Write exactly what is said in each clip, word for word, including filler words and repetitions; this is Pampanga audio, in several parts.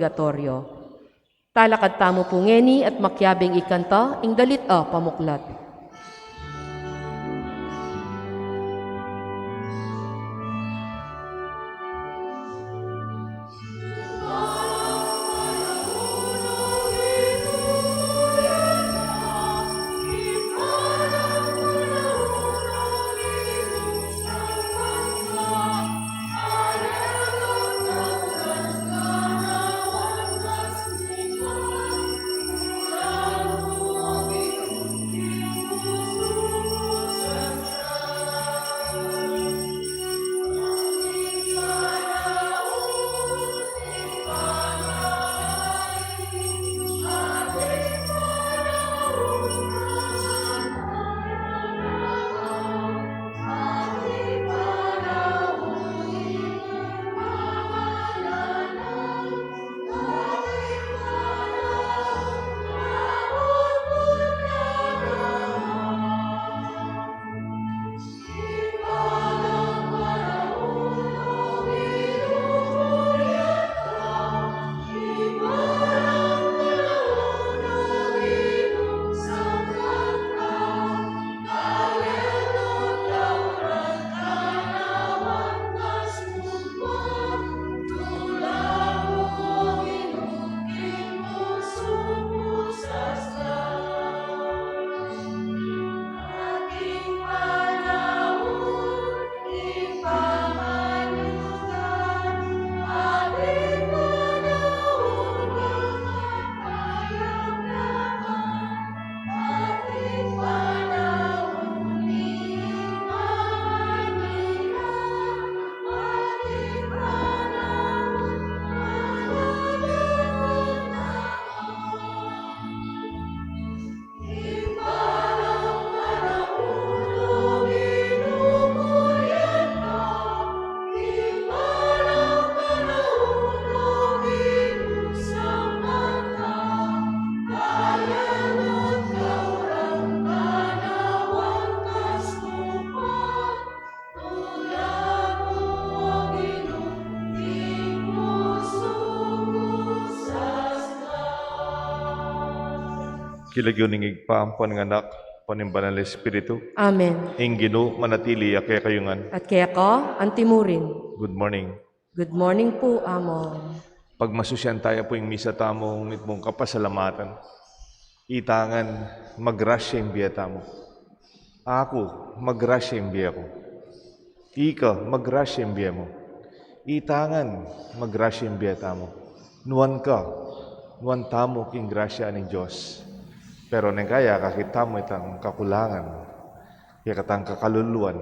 purgatoryo. Talakad tamu pu ngeni at makiabing ikanta ing dalit a pamuklat. King lagyu ning Ibpa, ampo ning Anak, ampo ning Banal a Espiritu. Amen. Ing Ginu manatili ya kekayu ngan. At keka antimurin. Good morning. Good morning pu, Among. Pagmasusyan taya pu ing misa tamung mitmung kapasalamatan. Ita ngan magrasya ing bie tamu. Aku, magrasya ing bie ku. Ika, magrasya ing bie mu. Ita ngan, magrasya ing bie tamu. Nuan ka, nuan tamu king grasya ning Dios. Pero neng kaya akakit tamu itang kakulangan, kekatang kakaluluan,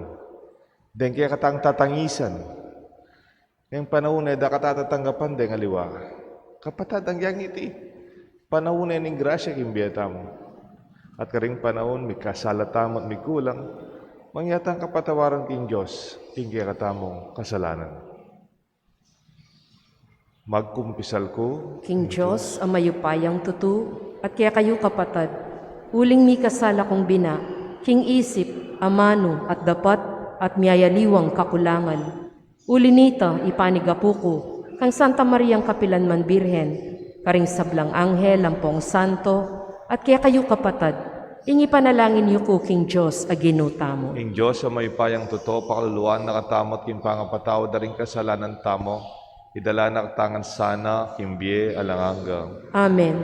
deng kekatang tatangisan. Ing panaun e da ka tatatanggapan deng aliwa. Kapatad, agyang iti panaun e ning grasya king bie tamu. At karing panaun mikasala tamu at mikulang, mangya tang kapatawaran king Dios king kekatamung kasalanan. Magkumpisal ku king Dios a mayupayang tutu, at kekayu kapatad, uling mikasala kung bina, king isip, amanu, at dapat, at miyayaliwang kakulangan. Uli nita, ipanigapu ku kang Santa Mariang kapilan man Birhen, karing sablang anghel ampong santo, at kekayu kapatad, ing ipanalangin yu ku king Dios a Ginu tamu. Ing Dios a mayupayang tutu pakaluluan na katamu at king pangapatawad da ring kasalanan tamu, idala na katamu ngan sana king bie alang angga. Amen.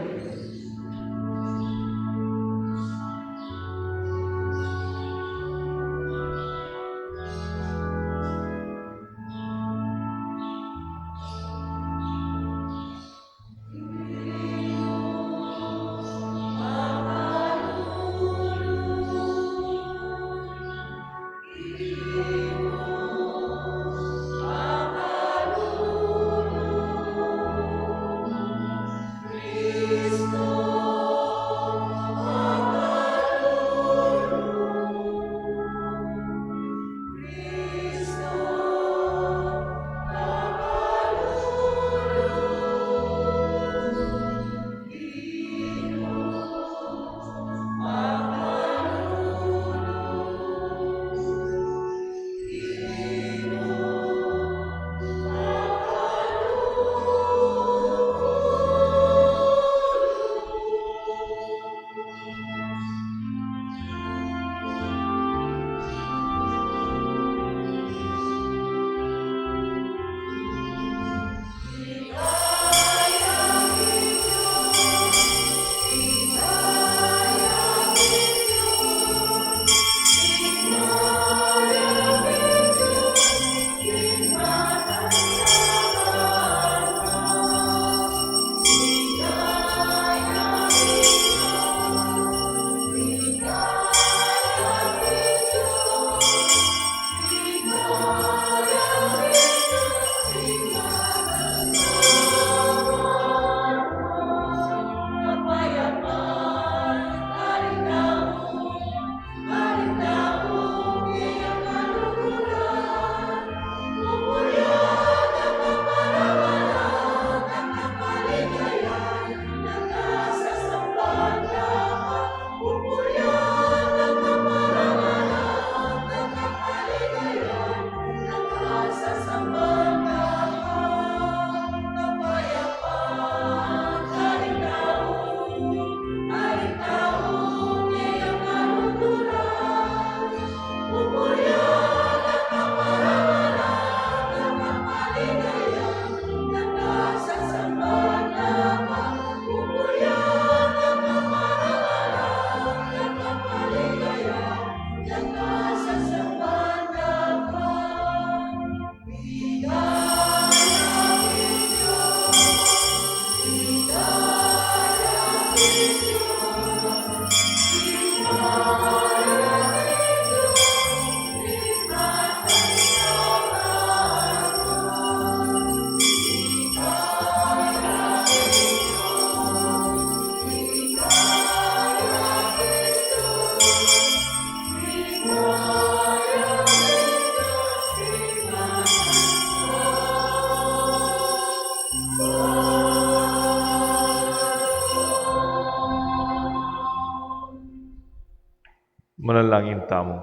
Langin tamu.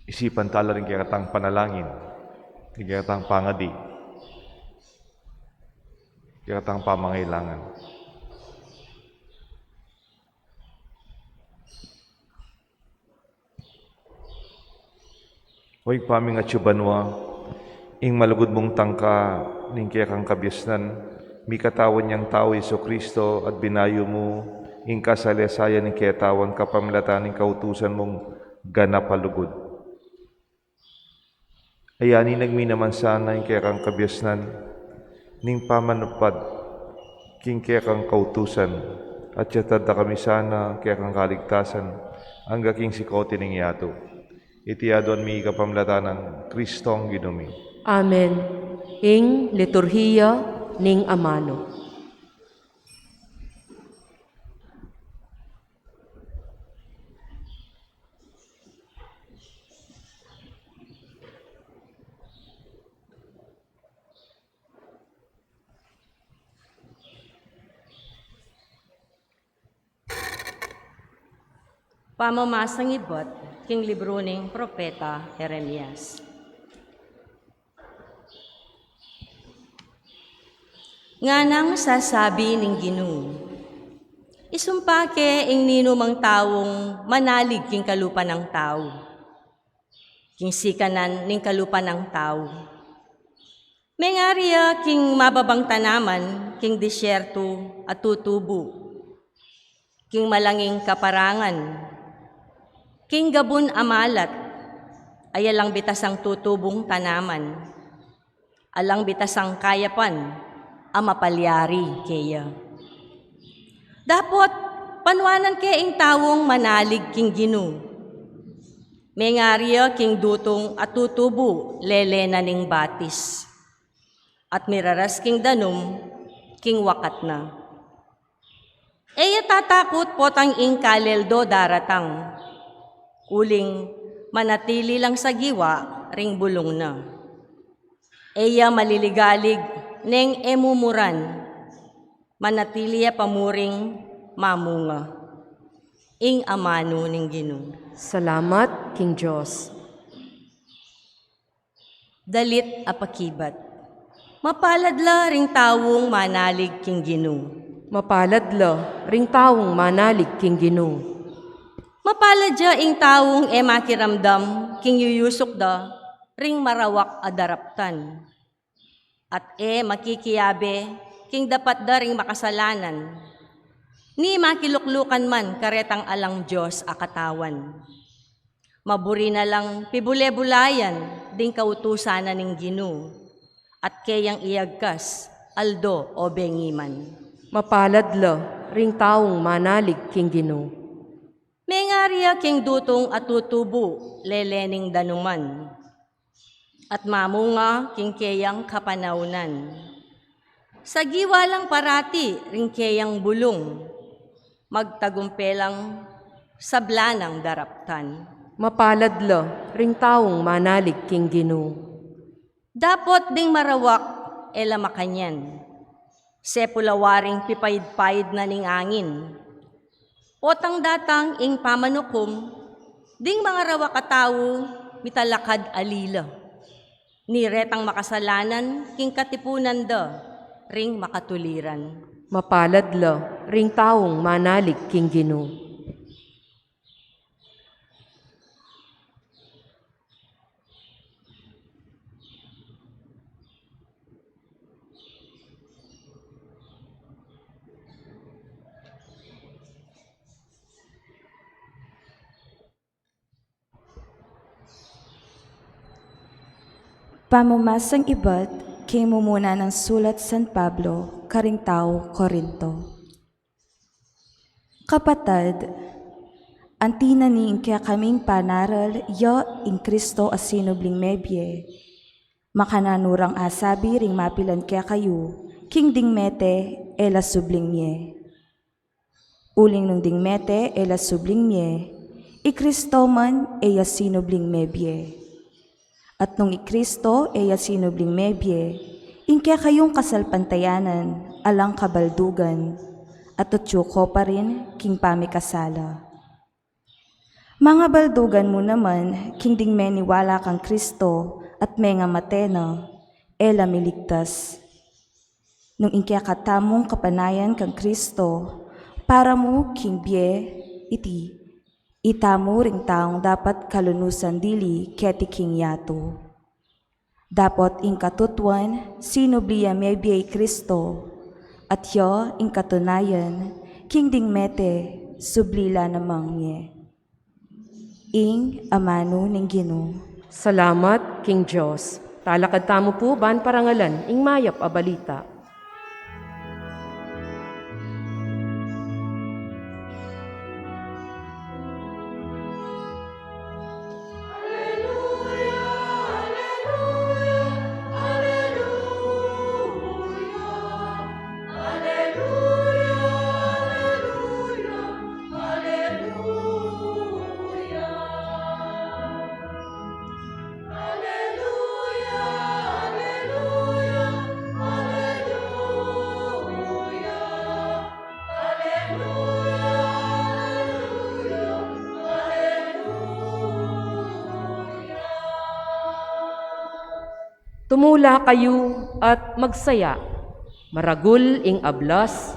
Isipan tala ring kekatang panalangin, ring kekatang pangadi, kekatang pamangailangan. O Ibpa ming atsu banua, ing malugud mung tangka ning kekang kabiasnan, mikatawan yang tau Jesu Kristo, at binayu mu ing kasalesayan ning ketawan kapamilatan ning kautusan mung ganap a lugud. Aya ninag mi naman sana ing kekang kabiasnan ning pamanupad king kekang kautusan, at yatad da kami sana kekang kaligtasan angga king sikoti ning yatu. Iti aduan mi kapamilatan nang Kristong Ginu mi. Amen. Ing liturhiya ning amanu. Pamamasang ibat king libru ning Propeta Jeremias. Nganang sasabi ning Ginu, isumpa ke ing ninumang taung manalig king kalupa nang tau, king sikanan ning kalupa nang tau. Mengari ya king mababang tanaman king disyertu a tutubu, king malanging kaparangan, king gabun a malat, ay alang bitasang tutubung tanaman, alang bitasang kayapan a mapalyari keya. Dapot panuanan ke ing taung manalig king Ginu. Mengari ya king dutung a tutubu lele na ning batis, at miraras king danum king wakat na. E ya tatakut potang ing kaleldo daratang, uling manatili lang sagiwa ring bulung na. E ya maliligalig neng e mumuran, manatili ya pamuring mamunga. Ing amanu ning Ginu. Salamat king Dios. Dalit a pakibat. Mapalad la ring taung manalig king Ginu. Mapalad la ring taung manalig king Ginu. Mapalad ya ing taung e makiramdam king yuyusuk da ring marawak a daraptan, at e makikiabe king dapat da ring makasalanan, ni makiluklukan man karetang alang Dios a katawan. Maburi na lang pibule-bulayan ding kautusan na ning Ginu, at keyang iyagkas aldo o bengi man. Mapalad la ring taung manalig king Ginu. Mengari ya king dutung a tutubu lele ning danuman, at mamunga king keyang kapanaunan. Sagiwa lang parati ring keyang bulung, magtagumpe lang sabla nang daraptan. Mapalad la ring taung manalig king Ginu. Dapot ding marawak e la makanyan, sepul a waring pipaid-paid na ning angin. Potang datang ing pamanukum, ding mangarawak a tau mitalakad alila, ni retang makasalanan king katipunan da ring makatuliran. Mapalad la ring taung manalig king Ginu. Pamamasang ibat king mumuna nang sulat San Pablo karing tau Corinto. Kapatad, anti na ning kekaming panaral ya ing Kristo a sinubling mebie. Makananu rang asabi ring mapilan kekayu, king ding mete e la subling mie. Uling nung ding mete e la subling mie, i Kristo man e ya sinubling mebie. At nung i Kristo e ya sinubling mebie, ing kekayung kasalpantayanan alang kabaldugan, at atyu ko pa rin king pamikasala. Mangabaldugan mu naman, king ding meniwala kang Kristo at mengamate na, e la miligtas. Nung ing kekatamung kapanayan kang Kristo, para mu king bie iti, itamu ring taung dapat kalunusan dili keti king yatu. Dapot ing katutuan, sinubli ya mie bie i Kristo, at ya ing katunayan, king ding mete, subli la namang mie. Ing amanu ning Ginu. Salamat king Dios. Talakad tamu pu ban parangalan ing mayap a balita. Tumula kayu at magsaya. Maragul ing ablas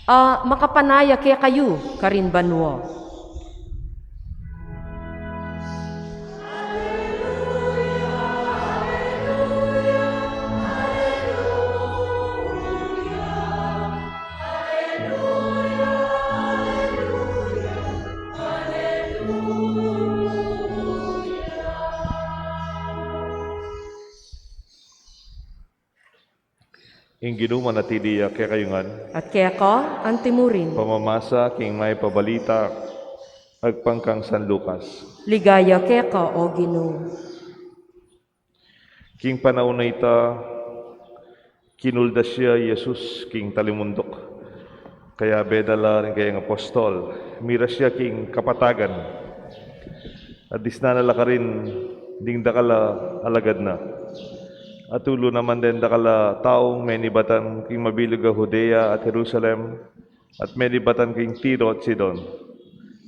a makapanaya kekayu karin banua. Ing Ginu manatili ya kekayu ngan. At keka antimurin. Pamamasa king mayap a balita agpang kang San Lucas. Ligaya keka, o Ginu. King panaun a ita, kinuldas ya i Jesus king talimunduk. Kayabe da la ring kayang apostol, miras ya king kapatagan. At disnan na la karin ding dakal a alagad na. Atulu naman deng dakal a taung menibatan king mabilug a Judea at Jerusalem, at menibatan king Tiro at Sidon,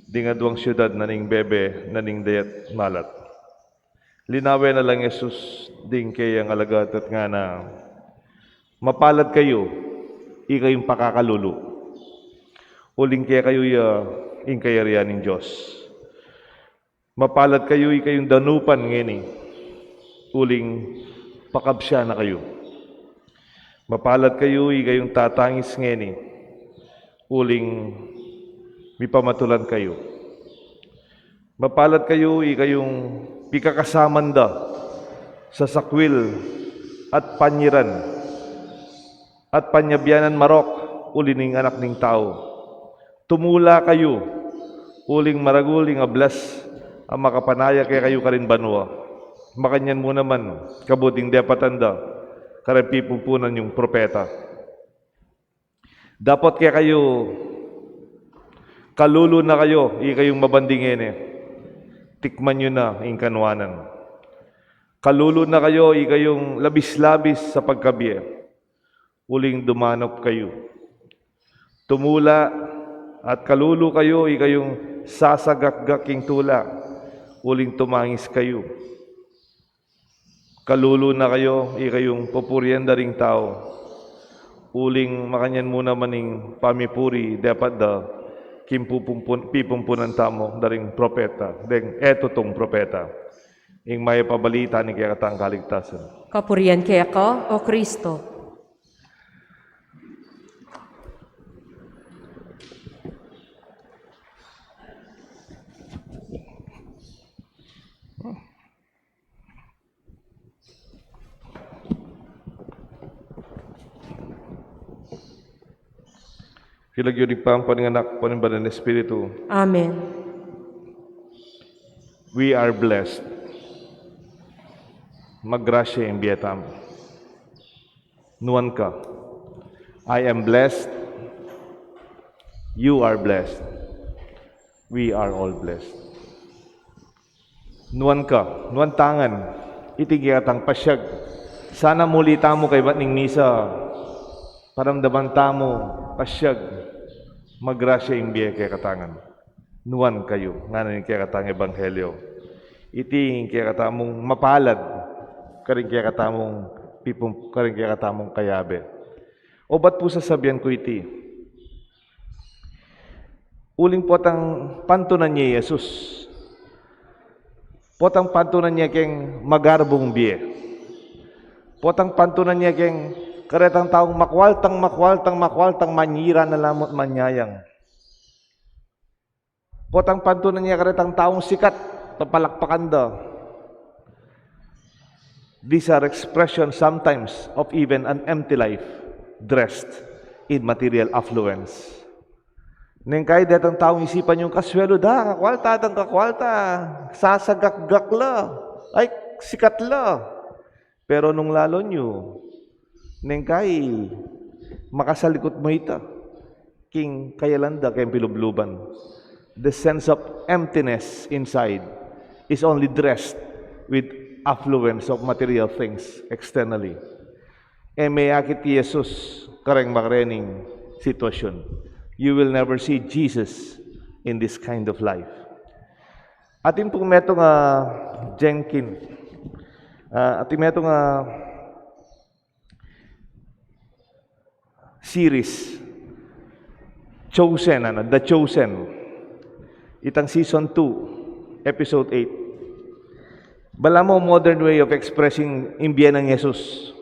ding aduang siudad na ning bebe na ning dayat malat. Linawen na lang Jesus ding kayang alagad at ngana, "Mapalad kayu, ikayung pakakalulu, uling kekayu ya ing kayarian ning Dios. Mapalad kayu, ikayung danupan ngeni, uling pakabsian na kayu. Mapalad kayu, ikayung tatangis ngeni, uling mipamatulan kayu. Mapalad kayu, ikayung pikakasaman da sa sakwil at panyiran, at panyabianan marok uli ning Anak ning Tau. Tumula kayu, uling maragul ing ablas a makapanaya kekayu karin banua. Makanyan mu naman, kabud ing depatan da karing pipumpunan yung propeta." Dapot kekayu, kalulu na kayu, ikayung mabandi ngeni, tikman yu na ing kanuanan. Kalulu na kayu, ikayung labis-labis sa pagkabie, uling dumanup kayu. Tumula at kalulu kayu, ikayung sasagakgak king tula, uling tumangis kayu. Kalulu na kayu, ikayung pupurian da ring tau, uling makanyan mu naman ing pamipuri depat da king pupumpun-, pipumpunan tamu da ring propeta, deng e tutung propeta. Ing mayap a balita ning kekatang kaligtasan. Kapurian keka, o Kristo. King lagyu ning Ibpa, ning Anak, ning Banal a Espiritu. Amen. We are blessed. Maggrasya ing bie tamu. Nuan ka. I am blessed. You are blessed. We are all blessed. Nuan ka, nuan ta ngan, iti kekatang pasyag. Sana muli tamu kaybat ning misa, paramdaman tamu, pasyag, maggrasya ing bie kekata ngan. nuan kayu, ngana ning kekatamung ebanghelyo. Iti ing kekatamung mapalad, karing kekatamung pipum-, karing kekatamung kayabe. Obat pu sasabian ku iti. Uling potang pantunan ya i Jesus. Potang pantunan ya keng magarbung bie. Potang pantunan ya keng karetang taung makwaltang, makwaltang, makwaltang, manyiran na la mu't manyayang. Potang pantunan ya karetang taung sikat, papalakpakan da. These are expressions sometimes of even an empty life dressed in material affluence. Neng kai detang taung isipan yung kaswelu da, kakwalta dang kakwalta, sasagakgak la, ay, sikat la. Pero nung lalon yu, neng kai makasalikut mu ita, king kayalan da keng pilubluban. The sense of emptiness inside is only dressed with affluence of material things externally. E me akit i Jesus kareng makarening sitwasyun. You will never see Jesus in this kind of life. Atin pung metung a Jenkin, ah, atin metung a series, Chosen, ano, The Chosen. Itang season two, episode eight. Balamu modern way of expressing ing bie nang Jesus.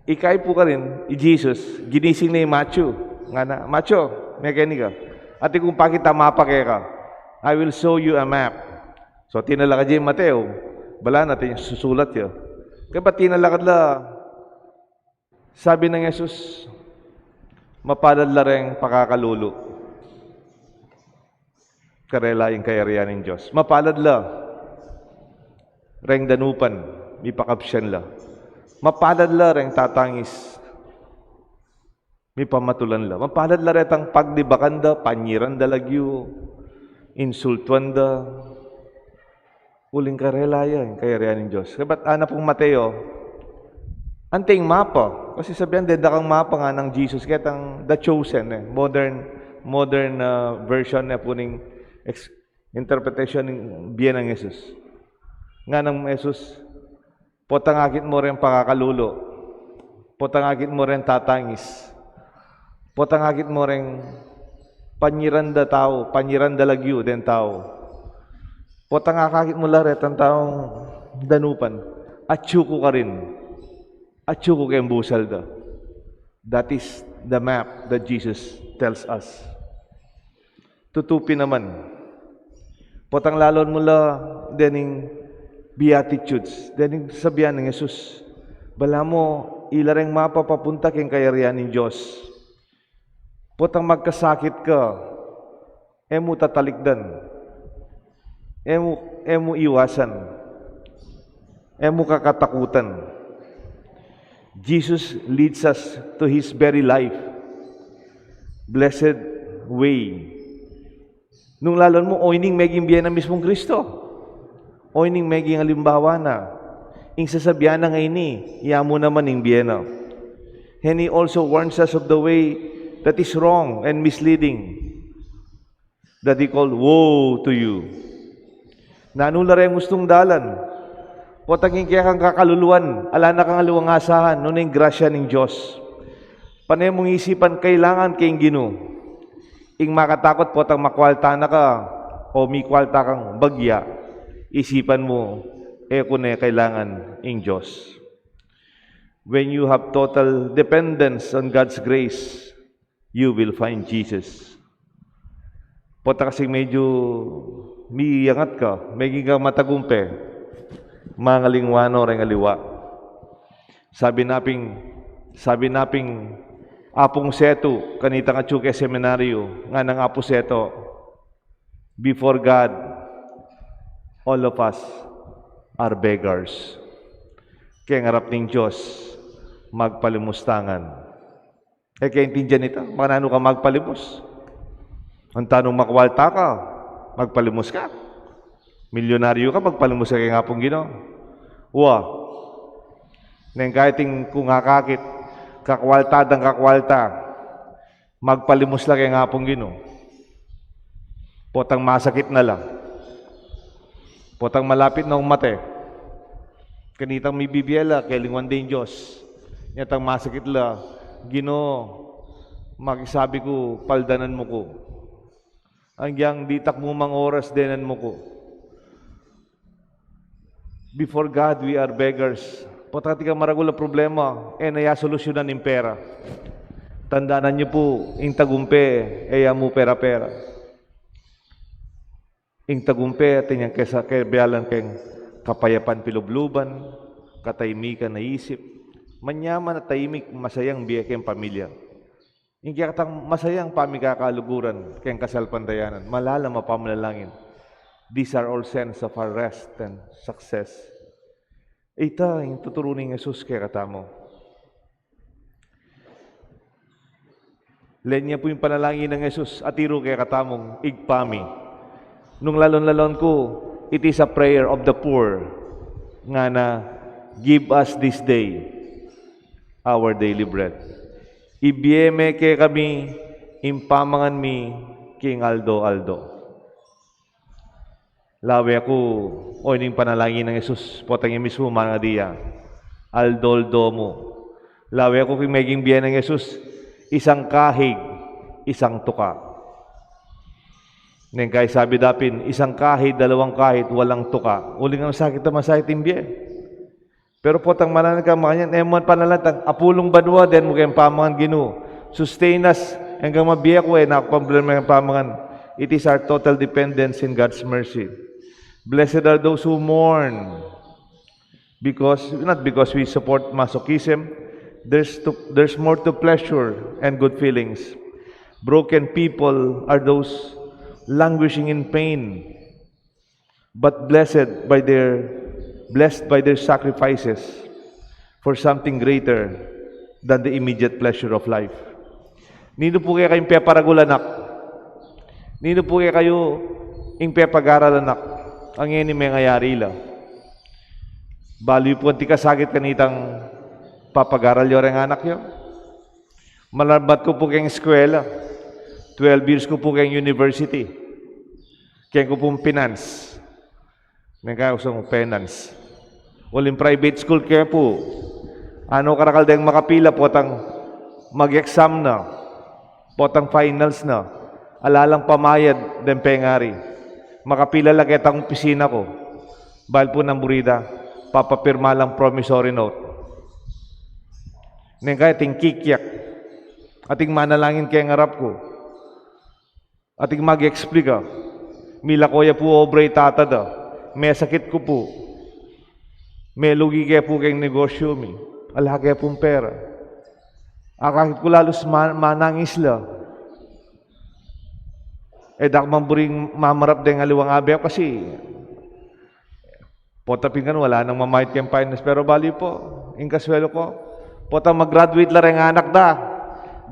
Ikay pu karin, i Jesus, ginising ne i Matthew. Ngana, "Matthew, mekeni ka. Atin kung pakit a mapa keka. I will show you a map." So, tinalakad ya i Mateo. Balamu atin susulat ya. Kaya pa tinalakad la, sabi nang Jesus, "Mapalad la reng pakakalulu. Karela ing kayarian ning Dios. Mapalad la reng danupan, mipakabsian la. Mapalad la reng tatangis, mipamatulan la. Mapalad la retang pagdibakan da, panyiran da lagyu, insultuan da." Uling karela ya ing kayarian ning Dios. Kaya ba't ana pung Mateo, anting mapa? Kasi sabian, denda kang mapa nganang Jesus, ketang The Chosen, eh. Modern, modern, ah, version ne pu ning ex-, interpretation ning bie nang Jesus. Nganang Jesus, "Potang akit mu reng pakakalulu. Potang akit mu reng tatangis. Potang akit mu reng panyiran da tau, panyiran da lagyu deng tau. Potang akakit mu la retang taung danupan. Atyu ku karin. Atyu ku keng busal da." That is the map that Jesus tells us. Tutu pin naman. Potang lalon mu la dening Beatitudes, dening sabian nang Jesus, "Balamu, ila reng mapa papunta keng kayarian ning Dios." Potang magkasakit ka, e mu tatalikdan. E mu, e mu iwasan. E mu kakatakutan. Jesus leads us to His very life. Blessed way. Nung lalon mu, o ining meging bie na mismung Kristo. O ining meging alimbawa na. Ing sasabian na ngeni, iya mu naman ing bie na. And he also warns us of the way that is wrong and misleading, that he called, "Woe to you." Nanu la reng ustung dalan? Potang ing kekang kakaluluan, ala na kang aliwang asahan, nune ing grasya ning Dios. Pane mung isipan kailangan ke ing Ginu. Ing makatakut potang makwalta na ka, o mikwalta kang bagya, isipan mu, e ku ne kailangan ing Dios. When you have total dependence on God's grace, you will find Jesus. Pota kasing medyu miyangat ka, meging ka matagumpe, mangalingwan no reng aliwa. Sabi na ping, sabi na ping Apung Setu, kanitang atyu ke seminaryu, nganang Apu Setu, "Before God, all of us are beggars." Keng arap ning Dios, magpalimus tangan. E ke intindian ita, makananu ka magpalimus? Antanu makwalta ka, magpalimus ka. Milyunaryu ka, magpalimus ka keng Apung Ginu. Wa, neng kaya ting kung akakit, kakwalta dang kakwalta, Magpalimus la keng Apung Ginu. Potang masakit na la. Potang malapit nang mate. Kanitang mibibie la, kelingwan de ing Dios. Inyang masakit la, Ginu, makisabi ku, paldanan mu ku. Agyang ditak mu mang oras, denan mu ku. Before God, we are beggars. Potang atin kang maragul a problema, e na ya solusyunan ing pera. Tandanan yu pu, ing tagumpe, e ya mu pera-pera. Ing tagumpe, atin yang kesa, kebialan keng kapayapan pilubluban, katahimikan a isip. Manyaman at tahimik, masayang bie keng pamilya. Ing kekatang masayang pamikakaluguran keng kasalpantayanan, malalam a pamalalangin. These are all signs of our rest and success. Ita ing tuturu ning Jesus kekatamu. Lenya pu ing panalangin nang Jesus, atiru kekatamung Ibpa mi. Nung lalon-lalon ku, it is a prayer of the poor. Ngana, "Give us this day our daily bread." Ibie me kekami ing pamangan mi king aldo-aldo. Lawe ku, o, ining panalangin nang Jesus, potang iya mismu mangadi ya, aldo-aldo mu. Lawe ku king meging bie nang Jesus, isang kahig, isang tuka. Neng kai sabi dapin, isang kahig, dalawang kahig, walang tuka. Uling masakit a masakit ing bie. Pero potang manalangin ka makanyan, e mu panalantakan, apulung banua, den mu keng pamangan Ginu. Sustain us, anggang mabie ku, e na ku problema keng pamangan. It is our total dependence in God's mercy. Blessed are those who mourn, because, not because we support masochism, there's to, there's more to pleasure and good feelings. Broken people are those languishing in pain, but blessed by their, blessed by their sacrifices for something greater than the immediate pleasure of life. Ninu pu kekayu ing peparagul, anak? Ninu pu kekayu ing pepagaral, anak? Ang ini mengayari la. Balu yu pu anti kasakit kanitang papagaral yu reng anak yu. Malambat ku pu keng eskwela. Twelve years ku pu keng university. Keng ku pung finance. Neng kai usung penance. Uling private school ke pu. Ano karakal deng makapila potang mag-exam na, potang finals na, ala lang pamayad deng pengari. Makapila la ketang opisina ku. Balu pu nang buri da, papapirma lang promissory note. Neng kai ating kikyak, ating manalangin keng arap ku. Ating mag-explica, milako ya pu obra i tata da, mesakit ku pu, melugi ke pu keng negosyu mi, ala ke pung pera. Akakit ku lalus ma-, manangis la. E da ku mang buring mamarap deng aliwang abe kasi Pota pin kanu, ala nang mamayad keng finance, pero balu pu, ing kaswelu ku, pota mag-graduate la reng anak da.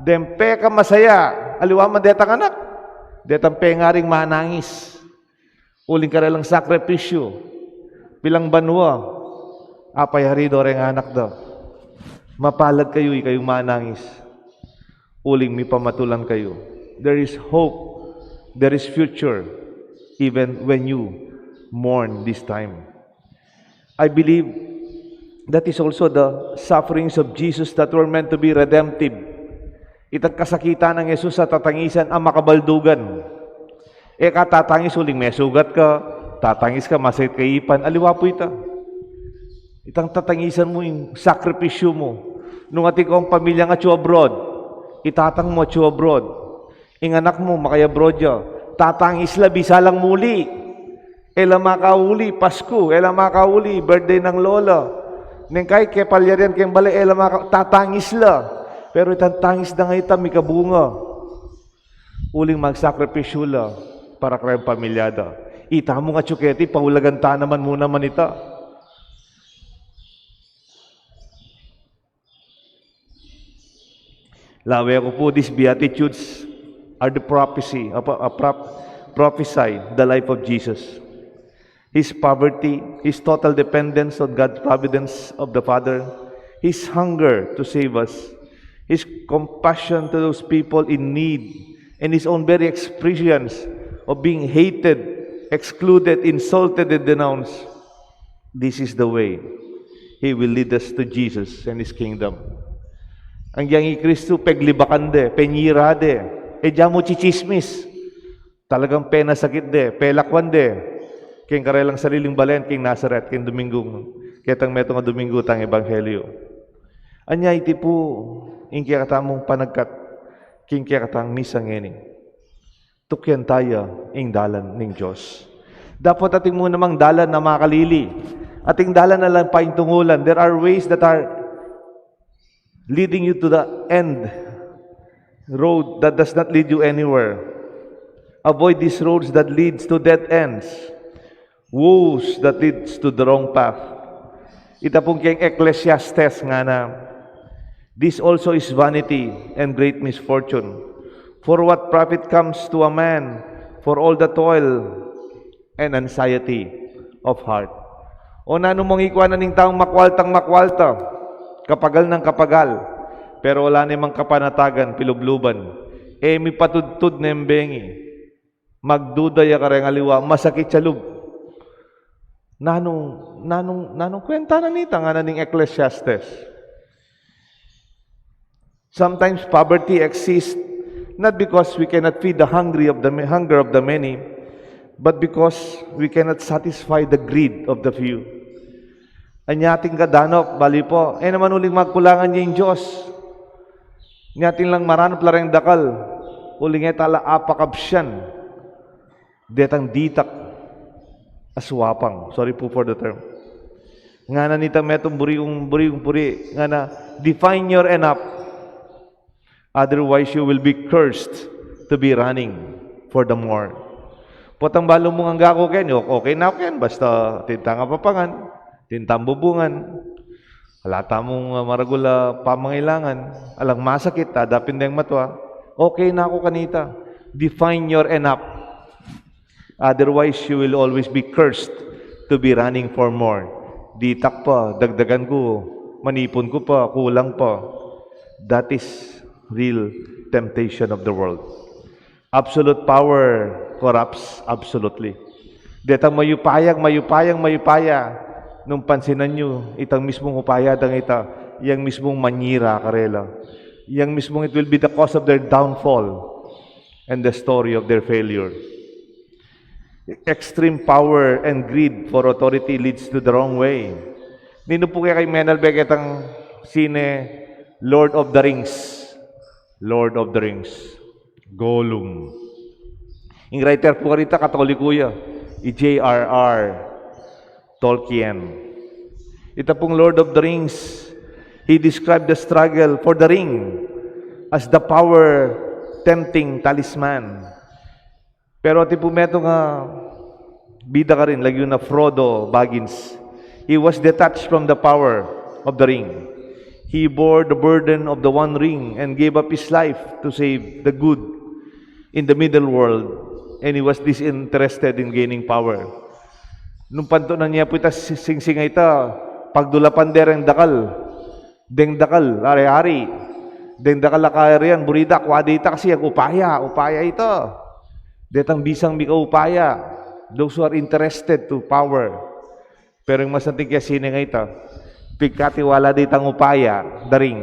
Deng pekamasaya, aliwa man detang anak, detang pengaring manangis. Uling karelang sakripisyu, pilang banua, apayari do reng anak da. Mapalad kayu, ikayung manangis. Uling mipamatulan kayu. There is hope. There is future even when you mourn this time. I believe that is also the sufferings of Jesus that were meant to be redemptive. Itang kasakitan nang Jesus a tatangisan a makabaldugan. E ka tatangis uling mesugat ka, tatangis ka, masakit ka ipan, aliwa pu ita. Itang tatangisan mu ing sakripisyu mu. Nung atin kang pamilya nga atyu abroad, itatang mu atyu abroad. Ing anak mu, maki-abroad ya. Tatangis la, bisa lang muli. E la makauli, Pasku, e la makauli, birthday nang lola. Neng kai, kepalyarian keng bale, e la maka-, tatangis la. Pero itang tangis da nga ita, mikabunga. Uling magsakripisyu la para kareng pamilya da. Ita mu nga atyu keti, paulagan ta naman mu naman ita. Lawe ku pu, these Beatitudes are the prophecy, a, a prop-, prophesy the life of Jesus. His poverty, his total dependence on God's providence of the Father, his hunger to save us, His compassion to those people in need, and his own very experience of being hated, excluded, insulted, and denounced. This is the way. He will lead us to Jesus and His kingdom. Ang yang i Kristu, peglibakan de, penyira de, e dya mu chichismis. Talagang penasakit de, pelakwan de. King karelang sariling balen, king Nazaret, king Dominggung, ketang metung a Dominggu tang Ebanghelyo. Anya iti pu, ing kekatamung panagkat, king kekatang misa ngeni. Tukyan taya ing dalan ning Dios. Dapot atin mu namang dalan a makalili. Atin dalan a lang paintungulan. There are ways that are leading you to the end road that does not lead you anywhere. Avoid these roads that leads to dead ends, woes that leads to the wrong path. Ita pung keng Ecclesiastes ngana, "This also is vanity and great misfortune. For what profit comes to a man for all the toil and anxiety of heart?" O nanu mong ikuanan ning taung makwaltang makwalta, kapagal nang kapagal, pero ala ne mang kapanatagan, pilubluban, e mipatudtud neng bengi, magduda ya kareng aliwa, masakit ya lub. Nanung, nanung, nanung kwenta na nita, ngana ning Ecclesiastes? Sometimes poverty exists not because we cannot feed the hungry of the ma-, hunger of the many, but because we cannot satisfy the greed of the few. Anya atin kadanup, bali pu, e naman uling magkulangan ya ing Dios. Nya atin lang maranup la reng dakal, uling e tala apakabsian detang ditak a suapang. Sorry po for the term. Ngana nitang metung, buri kung, buri kung puri, ngana, "Define your enough. Otherwise, you will be cursed to be running for the more." Potang balu mung angga ku ken, o-, okay na ku ken, basta atin tang apapangan, atin tang bubungan, ala tamung, ah, maragul a pamangailangan, alang masakit, adapin deng matua, okay na ku kanita. Define your enough. Otherwise, you will always be cursed to be running for more. Ditak pa, dagdagan ku, manipun ku pa, kulang pa. That is real temptation of the world. Absolute power corrupts absolutely. Detang mayupayang, mayupayang, mayupaya. Nung pansinan yu, itang mismung upaya dang ita, yang mismung manyira karela. Yang mismung it will be the cause of their downfall and the story of their failure. Extreme power and greed for authority leads to the wrong way. Ninu pu kaya ing menalbe ketang sine Lord of the Rings? Lord of the Rings. Gollum. Ing writer pu karita, Katoliku ya, i J R R Tolkien. Ita pung Lord of the Rings, he described the struggle for the ring as the power tempting talisman. Pero atin pu metung a bida karin, lagyu na Frodo Baggins. He was detached from the power of the ring. He bore the burden of the One Ring and gave up his life to save the good in the middle world, and he was disinterested in gaining power. Nung pantunan ya pu ita, si-, singsing a ita, pagdulapan de reng dakal, deng dakal, ari-ari, deng dakal a kayarian, buri da, kua de ita kasi agupaya, upaya ita. Detang bisang mikaupaya, those who are interested to power. Pero ing masanting kaya sine nga ita, pigkatiwala de itang upaya, the ring,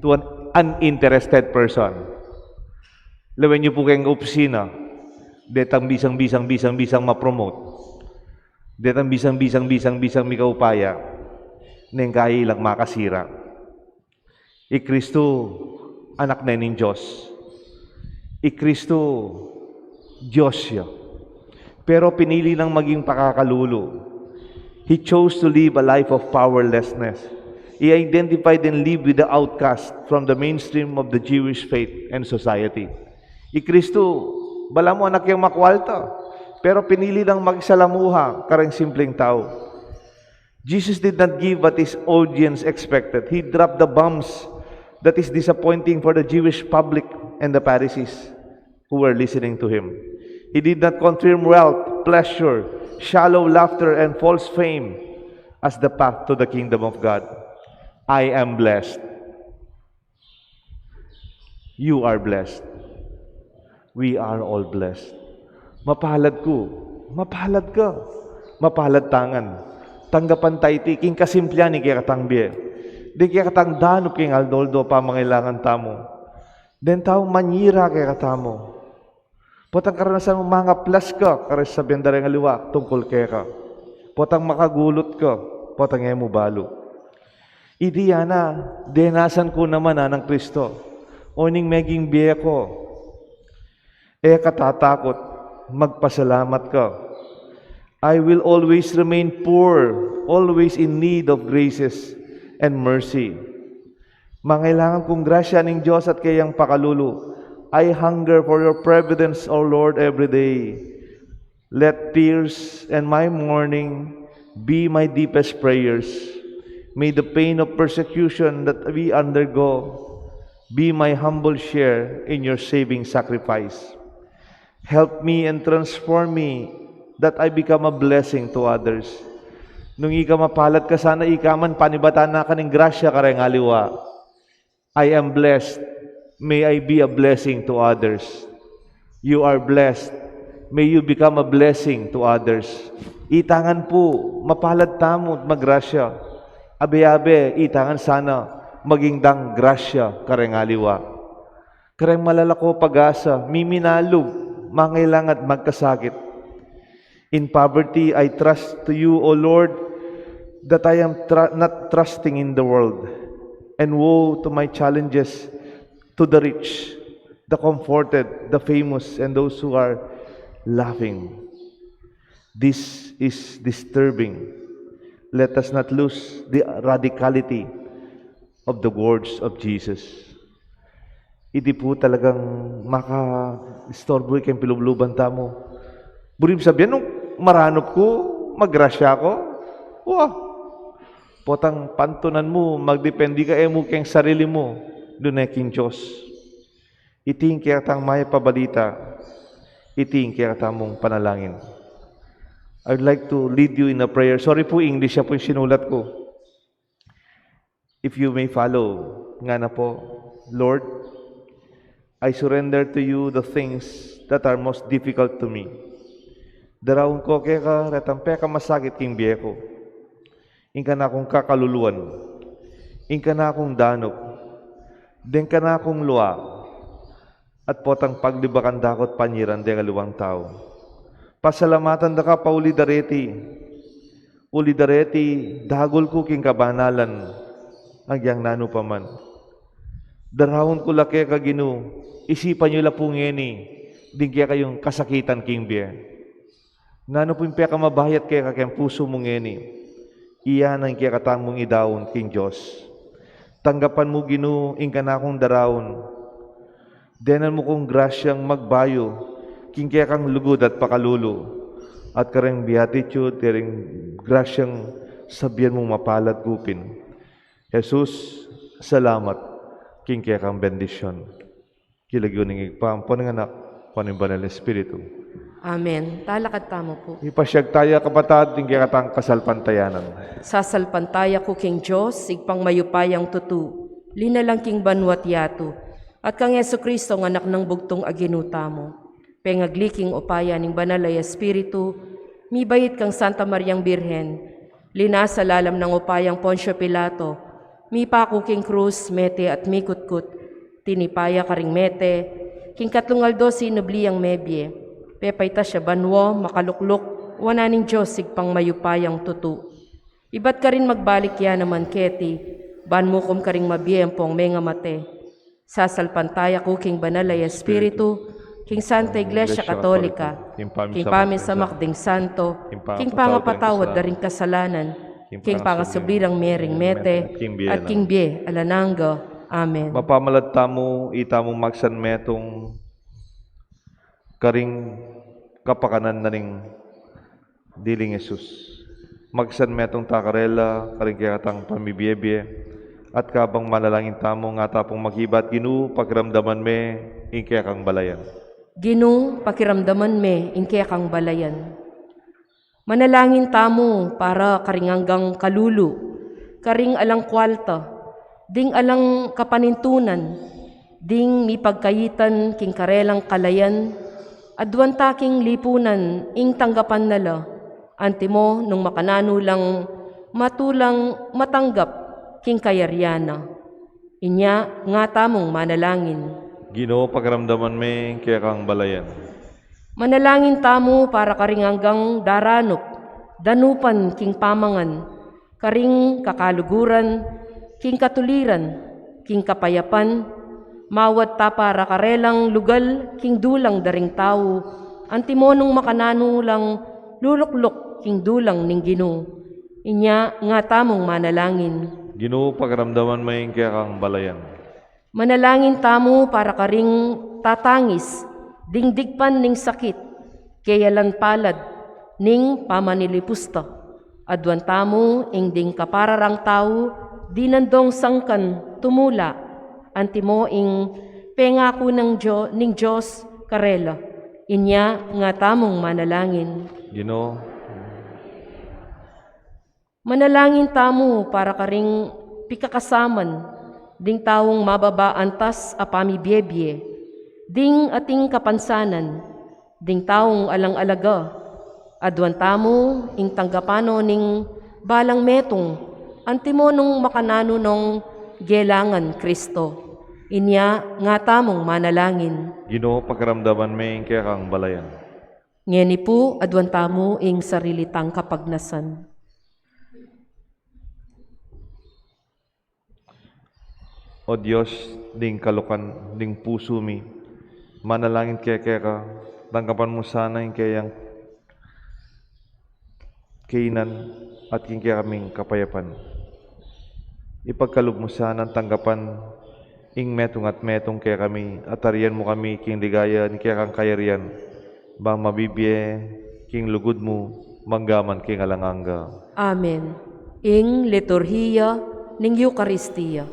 to an uninterested person. Lawen yu pu keng opisina, detang bisang, bisang, bisang, bisang ma-promote. Detang bisang, bisang, bisang, bisang mikaupaya, neng kaya ilang makasira. I Kristu, anak ne ning Dios. I Kristu, Dios ya. Pero pinili nang maging pakakalulu. He chose to live a life of powerlessness. He identified and lived with the outcast from the mainstream of the Jewish faith and society. I Kristu, balamu anak yang makwalta, pero pinili nang makisalamuha kareng simpleng tau. Jesus did not give what his audience expected. He dropped the bombs that is disappointing for the Jewish public and the Pharisees who were listening to him. He did not confirm wealth, pleasure, shallow laughter, and false fame as the path to the kingdom of God. "I am blessed." You are blessed. We are all blessed. Mapalad ku. Mapalad ka. Mapalad tangan. Tanggapan ta iti king kasimplian ning kekatang bie. Ding kekatang danup king aldo-aldo pamangailangan tamu. Deng tau manyira kekatamu. Potang karanasan mu mangaplas ka, karing sabian da reng aliwa tungkul keka. Potang makagulut ka, potang e mu balu. Iti ya na, denasan ku naman, a nang Kristo. O ning meging bie ku, e ka tatakut, magpasalamat ka. I will always remain poor, always in need of graces and mercy. Mangailangan kung grasya ning Dios at keyang pakalulu. I hunger for your providence, O Lord, every day. Let tears and my mourning be my deepest prayers. May the pain of persecution that we undergo be my humble share in your saving sacrifice. Help me and transform me that I become a blessing to others. Nung ika mapalad ka, sana ika man panibatan na ka ning grasya kareng aliwa. I am blessed. May I be a blessing to others. You are blessed. May you become a blessing to others. Itangan pu, mapalad tamu at magrasya. Abe-abe, itangan sana maging dang grasya kareng aliwa. Kareng malalako pag-asa, miminalub, mangailangan at magkasakit. In poverty, I trust to you, O Lord, that I am tr- not trusting in the world. And woe to my challenges to the rich, the comforted, the famous, and those who are laughing. This is disturbing. Let us not lose the radicality of the words of Jesus. Iti pu talagang makaistorbu king pilubluban tamu. Buri mu sabian, nung maranup ku, magrasya ku. Wah! Potang pantunan mu, magdepende ka e mu king sarili mu, dune king Dios. Iti ing kekatang mayap a balita, iti ing kekatamung panalangin. I would like to lead you in a prayer. Sorry pu, English ya pu ing sinulat ku. If you may follow, ngana pu, Lord, I surrender to you the things that are most difficult to me. Daraun ku keka retang pekamasakit king bie ku. Ing kanakung kakaluluan, ing kanakung danup, deng kanakung lua, at potang paglibakan da ku at panyiran deng aliwang tau. Pasalamatan da ka pauli dareti, uli dareti dagul ku king kabanalan, agyang nanu pa man. Daraun ku la keka Ginu, isipan yu la pu ngeni, ding kekayung kasakitan king bie. Nanu pu ing pekamabayat keka king pusu mu ngeni, iya na ing kekatamung idaun king Dios. Tanggapan mu Ginu ing kanakung daraun. Denan mu kung grasyang magbayu king kekang lugud at pakalulu, at kareng beatitude, kareng grasyang sabian mung mapalad ku pin. Jesus, salamat king kekang bendisyon. King lagyu ning Ibpa, ampo ning Anak, ampo ning Banal Espiritu. Amen. Talakad tamu pu. Ipasyag taya, kapatad, ing kekatang kasalpantayanan. Sasalpantaya ku king Dios, Ibpang mayupayang tutu, linalang king banua't yatu, at kang Jesucristo, ing Anak nang bugtung a Ginu tamu. Pengagli king upaya ning Banal a Espiritu, mibait kang Santa Mariang Birhen, linasa lalam nang upayang Poncio Pilato, mipaku king krus, mete at mikutkut, tinipa ya karing mete, king katlung aldo sinubli yang mebie, pepaitas ya banua, makalukluk wanan ning Dios Ibpang mayupayang tutu. Ibat karin magbalik ya naman keti, ban mukum karing mabie ampong mengamate. Sasalpantaya ku king Banal a Espiritu, king Santa Iglesia Katolika, king pamisamak ding santo, king pangapatawad da ring kasalanan, king pangasubli rang mie ring mete, at king bie alang angga. Amen. Mapamalat tamu, itamu magsan metung karing kapakanan na ning diling Jesus. Magsan metung ta karela karing kekatang pamibiebie, at kabang manalangin tamu, nga ta pung makibat, Ginu, pakiramdaman me ing kekang balayan. Ginu, pakiramdaman me ing kekang balayan. Manalangin tamu para karing anggang kalulu, karing alang kwalta, ding alang kapanintunan, ding mipagkaitan king karelang kalayan, aduan ta king lipunan ing tanggapan na la, antimo nung makananu lang matulang matanggap king kayarian na. Inya nga tamung manalangin. Ginu, pakiramdaman me ing kekang balayan. Manalangin tamu para karing anggang daranup, danupan king pamangan, karing kakaluguran, king katuliran, king kapayapan, mawad ta para karelang lugal king dulang da ring tau, antimo nung makananu lang lulukluk king dulang ning Ginu. Inya nga tamung manalangin. Ginu, pakiramdaman me ing kekang balayan. Manalangin tamu para karing tatangis, ding digpan ning sakit, keyalan palad ning pamanilipus ta. Aduan tamu ing ding kapara rang tau, dinan dong sangkan tumula, antimo ing pengaku ning Dio-, ning Dios karela. Inya nga tamung manalangin. Ginu. Manalangin tamu para karing pikakasaman ding taung mababa antas a pamibiebie, ding ating kapansanan, ding taung alang-alaga. Aduan tamu ing tanggapan no ning balang metung, antimo nung makananu nong gelangan Kristo. Inya nga tamung manalangin. Ginu, pakiramdaman me ing kekang balayan. Ngeni pu, aduan tamu ing sarili tang kapagnasan. O Dios, ding kalukan ding pusu mi, manalangin ke keka, tanggapan mu sana ing keyang kainan at king kekaming kapayapan. Ipagkalub mu sana tanggapan ing metung at metung kekami, at tarian mu kami king ligaya ning kekang kayarian, bang mabibie king lugud mu, mangga man king alang angga. Amen. Ing liturhiya ning Eukaristia.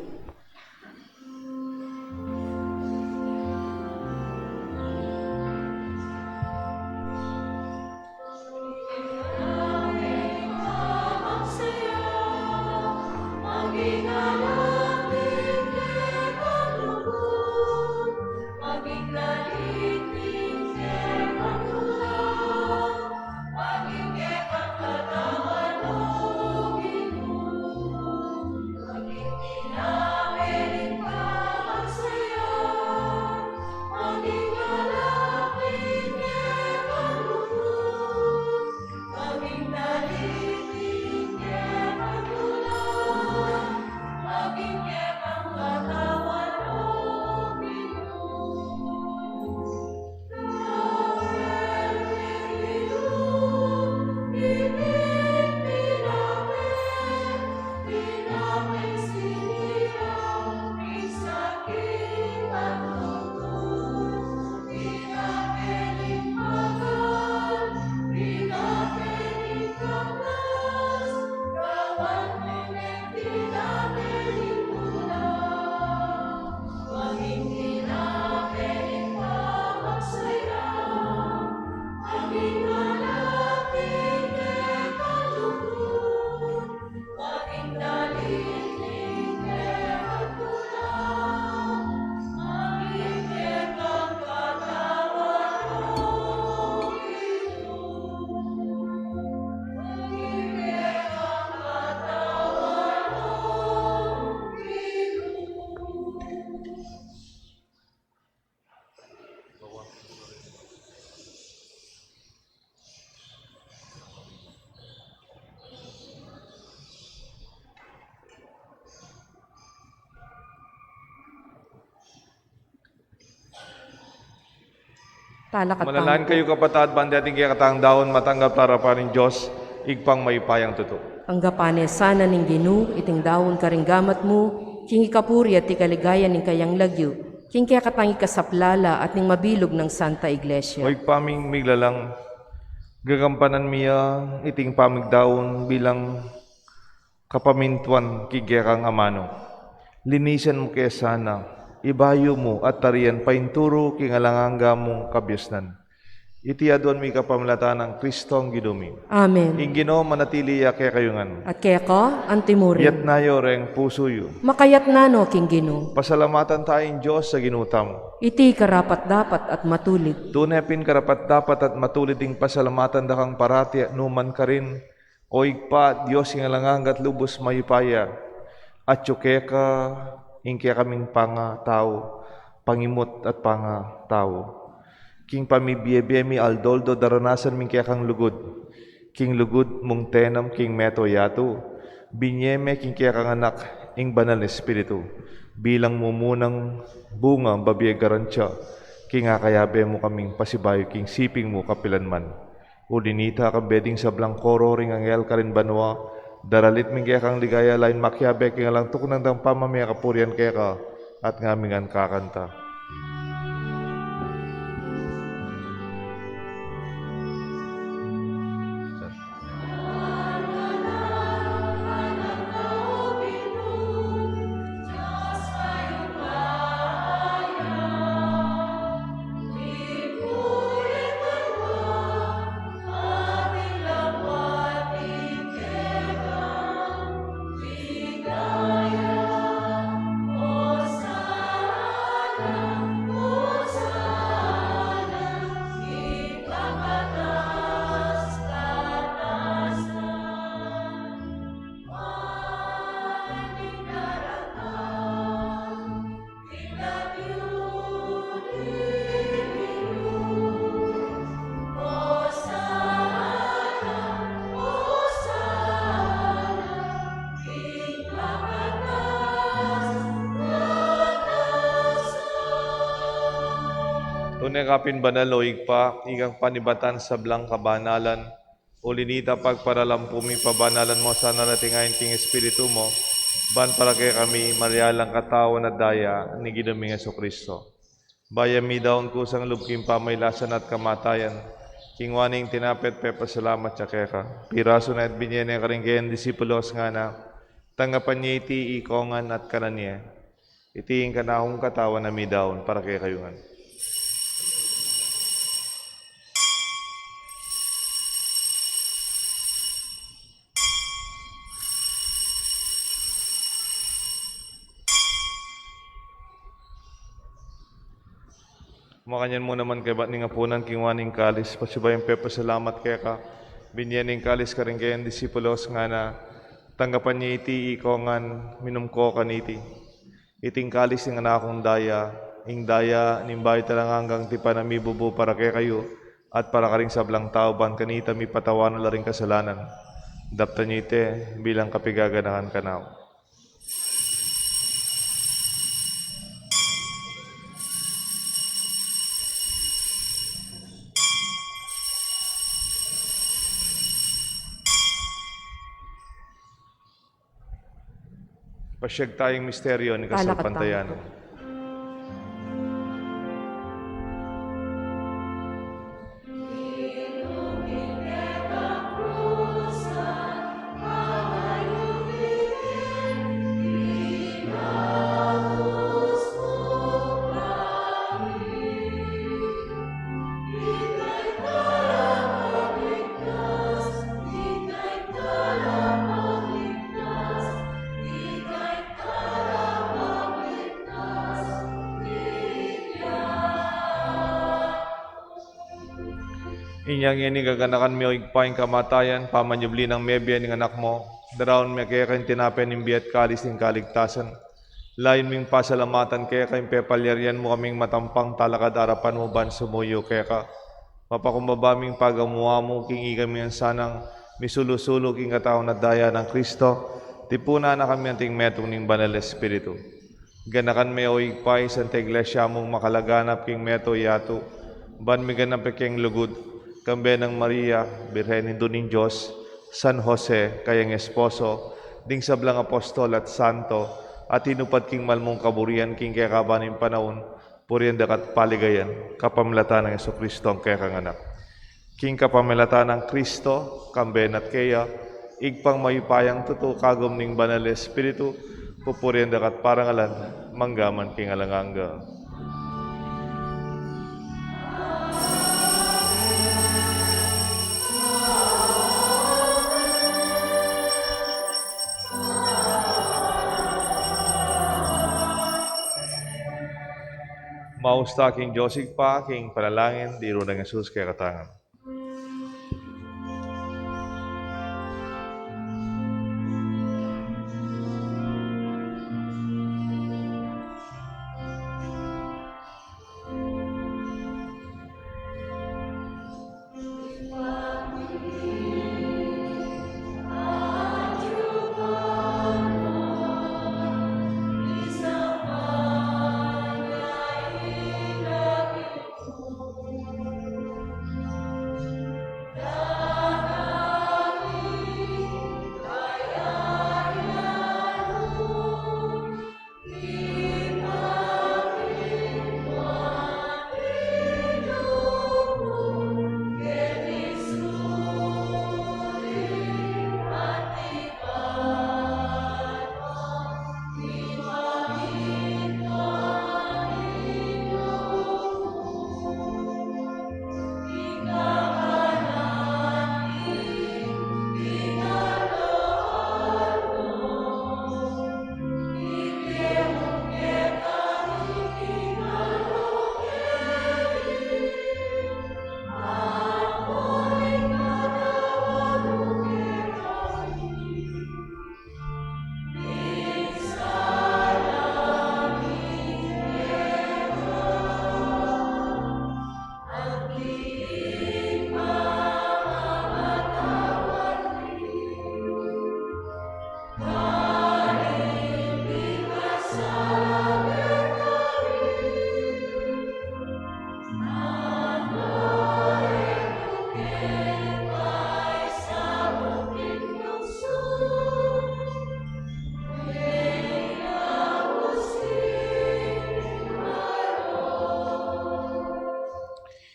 Talakad. Manalangin kayu, kapatad, ban ding kekatang daun matanggap la king arapan ning Dios, Ibpang mayupayang tutu. Tanggapan na sana ning Ginu iting daun karing gamat mu, king ikapuri at ikaligaya ning kayang lagyu, king kekatang ikasaplala at ning mabilug nang Santa Iglesia. O Ibpa ming miglalang, gagampanan mi ya iting pamigdaun bilang kapamintuan king kekang amanu. Linisan mu ke sana, ibayu mu at tarian painturu king alang angga mung kabiasnan. Iti aduan mi kapamilatan nang Kristong Ginu mi. Amen. Ing Ginu manatili ya kekayu ngan. At keka antimurin. Itas yu reng pusu yu. Makaitas no king Ginu. Pasalamatan taya ing Dios a Ginu tamu. Iti karapat-dapat at matulid. Tune pin karapat-dapat at matulid ing pasalamatan da kang parati at nukarin man, O Ibpa, Dios ning alang angga at lubus mayupaya, atyu keka ing kekaming pangatau, pangimut at pangatau. King pamibie-bie mi aldo-aldo daranasan mi ing kekang lugud. King lugud mung tinanam king meto yatu, binie me king kekang Anak ing Banal a Espiritu, bilang mumunang bunga babie garantia, king akayabe mu kaming pasibayu king siping mu kapilan man. Uli na nita, kambe ding sablang koro ring anghel karin banua, daralit mi ing kekang ligaya, lain makiabe king alang tuknang dang pamamie kapurian keka, at ngaming ngan kakanta. Tune ka pin banal, o Ibpa, ikang panibatan sablang kabanalan. Uli na nita, pagparalampu mi, pabanalan mu sa, at ating ain king Espiritu mu, ban para kekami marialang katawan at daya ning Ginu ming Jesucristo. Bayu mi daun kusang lub king pamailasan at kamatayan, kinua ne ing tinape at pepasalamat ya keka, pirasu ne at binie ne karing kayang disipulos, ngana, tanggapan ye iti ikongan at kanan ye. Iti ing kanakung katawan a midaun para kekayu ngan. Makanyan mu naman kaybat ning apunan, kinua ne ing kalis, pasibayu yang pepasalamat keka, binie ne ing kalis karing kayang disipulos, ngana, tanggapan ye iti ikongan, minum ko kaniti. Iti ing kalis ning kanakung daya, ing daya ning bayu at alang anggang tipan a mibubu para kekayu at para karing sablang tau, ban kanita mipatawad la ring kasalanan. Daptan ye iti bilang kapigaganakan kanaku. Pasiag taya king misteryo ning kasalpantayanan. Inya ngeni gaganakan mi, o Ibpa, ing kamatayan, pamanyubli nang mebie ning Anak mu, daraun mi keka ing tinape ning bie at kalis ning kaligtasan. Layun ming pasalamatan keka ing pepalyarian mu kaming matampang talakad king arapan mu ban sumuyu keka. Mapakumbaba ming pagamu-amu king ikami ngan sanang misulu-sulu king katawan at daya nang Kristo, tipunan na kami anting metung ning Banal Espiritu. Ganakan me, o Ibpa, ing Santa Iglesia mung makalaganap king meto yatu, ban miganap king lugud, kambe nang Maria, Birhen Indu ning Dios, San Jose, kayang esposo, ding sablang apostol at santo, a tinupad king mal mung kaburian king kekaban ning panaun, purian da ka at paligayan, kapamilatan nang Jesucristo a kekang Anak. King kapamilatan nang Kristo, kambe na at keya, Ibpang mayupayang tutu, kagum ning Banal Espiritu, pupurian da ka at parangalan, mangga man king alang angga. Maus ta king Dios Ibpa, king panalangin ni Ginu nang Jesus kekatang.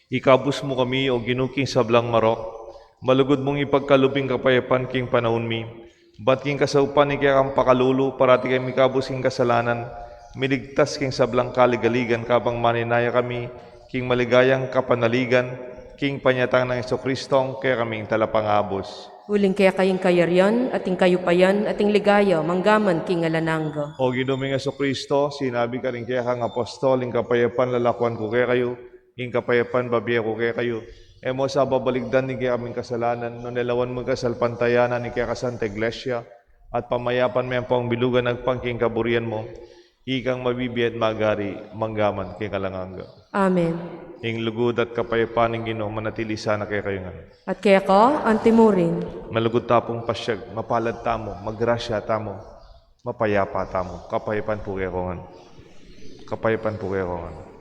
Ikabus mu kami, O Ginu, king sablang marok, malugud mung ipagkalub ing kapayapan king panaun mi, bat king kasaupan ning kekang pakalulu, parati kami mikabus king kasalanan, miligtas king sablang kaligaligan, kabang maninaya kami king maligayang kapanaligan, king panyatang nang Jesucristo, kekaming Talapangabus. Uling keka ing kayarian, at ing kayupayan, at ing ligaya, manggaman king alang angga. O Ginu ming Jesucristo, sinabi karing kekang apostol, ing kapayapan lalakuan ku kekayu, ing kapayapan bibie ku kekayu. E mu sa babaligdan ding kekaming kasalanan, nune lawan mu ing kasalpantayanan ning kekang Santa Iglesia, at pamayapan me ampong bilugan agpang king kaburian mu, ikang mabibie at magari, manggaman king alang angga. Amen. Ing lugud at kapayapan ning Ginu manatili sana kekayu ngan. At keka antimurin. Malugud ta pung pasiag, mapalad tamu, magrasya tamu, mapayapa tamu. Kapayapan pu kekongan. Kapayapan pu kekongan.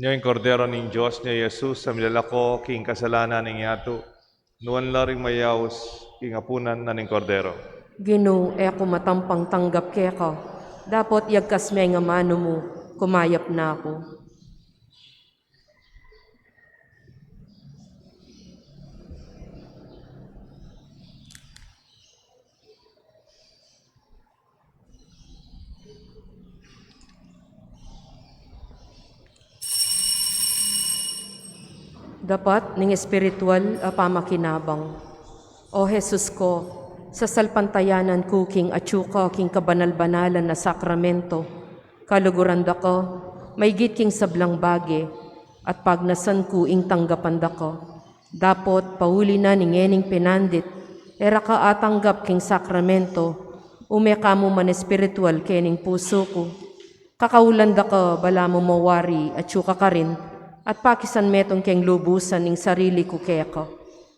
Ing Kordero ning Dios, nia i Jesus, a milalako king kasalanan ning yatu. Nuan la ring mayaus king apunan na ning Kordero. Ginu, e ku matampang tanggap keka, dapot yagkas me ing amanu mu, kumayap na ku. Dapat ning espiritual a pamakinabang. O Jesus ko, sasalpantayanan ku king atyu ka king kabanal-banalan a sakramento, kaluguran da ka maigit king sablang bage, at pagnasan ku ing tanggapan da ka. Dapot pauli na ning ngening penandit, e ra ka atanggap king sakramento, ume ka mu man espiritual kening pusu ku. Kakaulan da ka balamu mawari atyu ka karin, at pakisan metung keng lubusan ing sarili ku keka.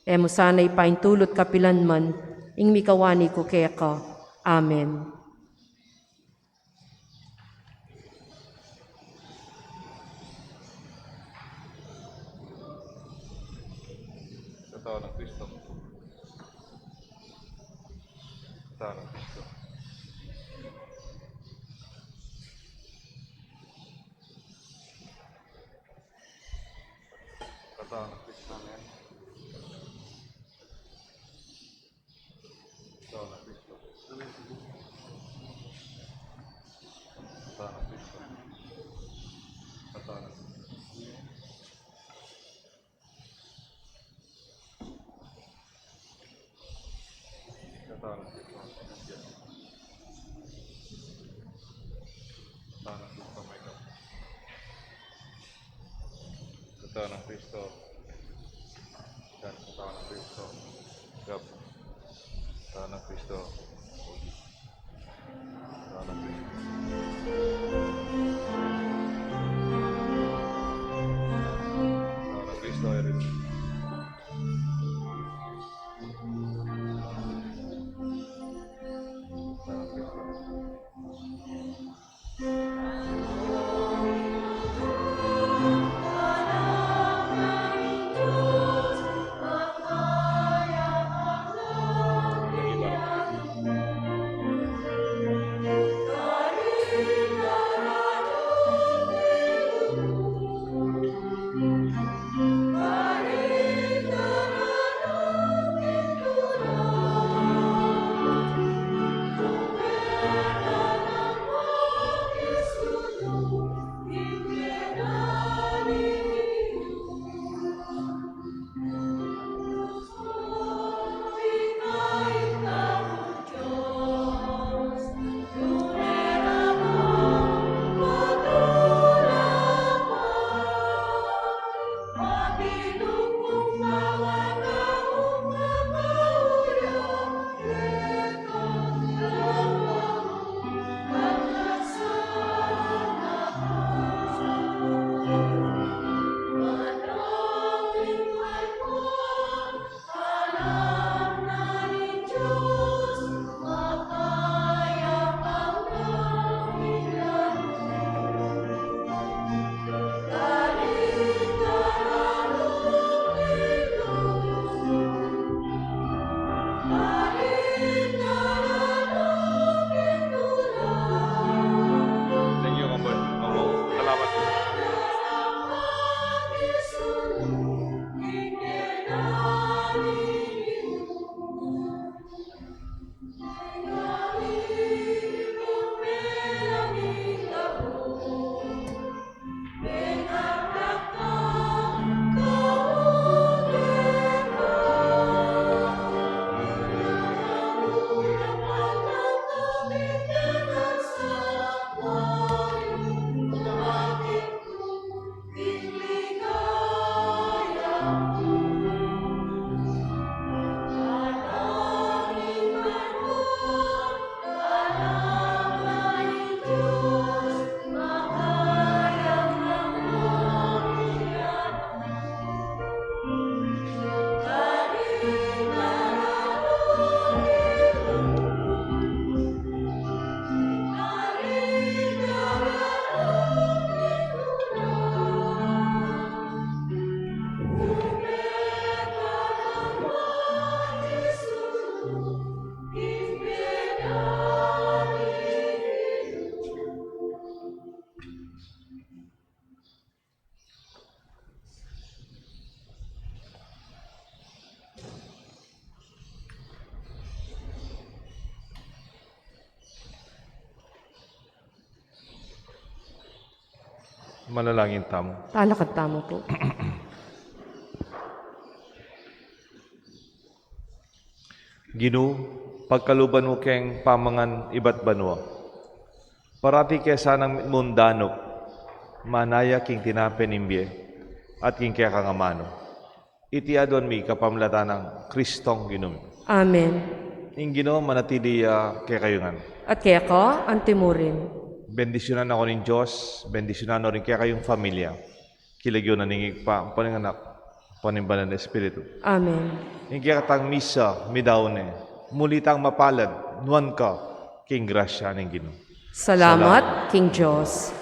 E mu sana ipaintulut kapilan man ing mikawani ku keka. Amen. Katawan ng Kristo. Katawan ng Kristo. Katawan ng Kristo. Amen. Katawan ng Kristo. Katawan ng Kristo. Katawan ng Kristo. Katawan ng Kristo. Katawan ng Kristo, may kapatid. Katawan ng Kristo. Katawan ng Kristo. Gab. Katawan ng Kristo. Katawan ng Kristo. Katawan ng Kristo, Erin. Katawan ng Kristo. Manalangin tamu. Talakad tamu pu. Ginu, pagkaluban mu keng pamangan ibat banua, parati ke sanang mitmung danup, manaya king tinape ning bie at king kekang amanu. Iti aduan mi kapamilatan nang Kristong Ginu mi. Amen. Ing Ginu manatili ya kekayu ngan. At keka antimurin. Bendisyunan na kayu ning Dios, bendisyunan na rin kekayung familia. King lagyu na ning Ibpa, ampo ning Anak, ampo ning Banal a Espiritu. Amen. Ing kekatang misa, midaun ne. Muli tang mapalad, nuan ka king grasya ning Ginu. Salamat king Dios.